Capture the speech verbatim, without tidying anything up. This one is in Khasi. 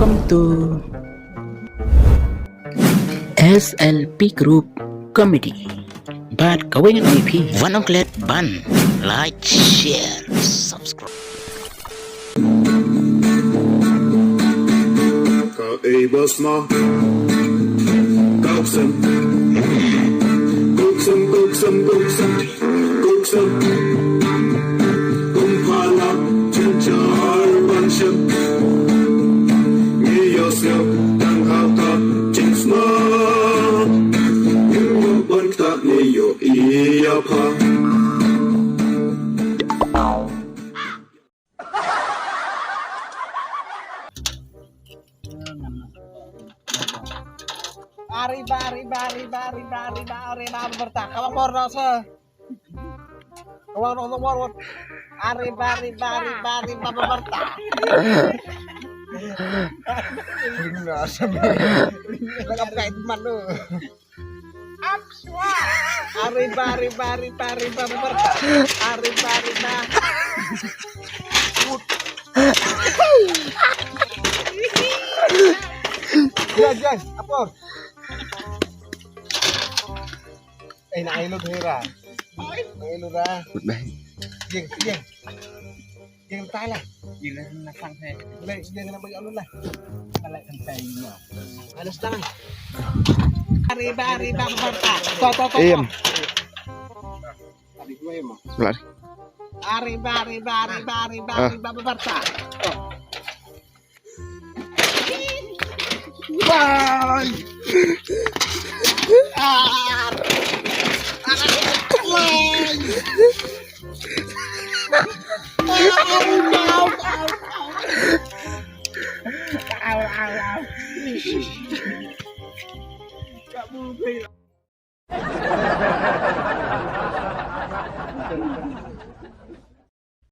Welcome to S L P Group Comedy. Bad kawei ngan ong ïa phi, wat nym klet ban like, share, subscribe. Ka ei ba sma. Ka ksem. Ka ksem, ka ksem, ka ksem. Ka ksem. Kum pala jynjar ban shem. Ngi ïohsngew tang ha ka jingsma. Ngi ïoh ban ktah, ngi ïoh ïa pha. Ari ba, ari ba, ari ba, ari ba, ari ba, ari ba, berta. Kawang bor na se. Kawang nong nong bor. Ari ba, ari ba, ari ba, ari ba, berta. Ring na se. Lagam kai man tu. Ari ba, ari ba, ari ba, ari ba, berta. Ari ba, ari ba. Jeng, jeng, apa? Eh, na ai lut hira. Na ai lut ra. Jeng, jeng. Jeng tai lah. Jeng na sang hai. Le, jeng na bagi alun lah. Balik kan tai ni. Ada setengah. Ari ba, ari ba, berta. To, to, to. Em. Tadi gue emang. Lari. Ari ba, ari ba, ari ba, ari ba, Ah. Ari ba, berta. Bye. Ah. Bye. Au, au, au, au. Au, au, au.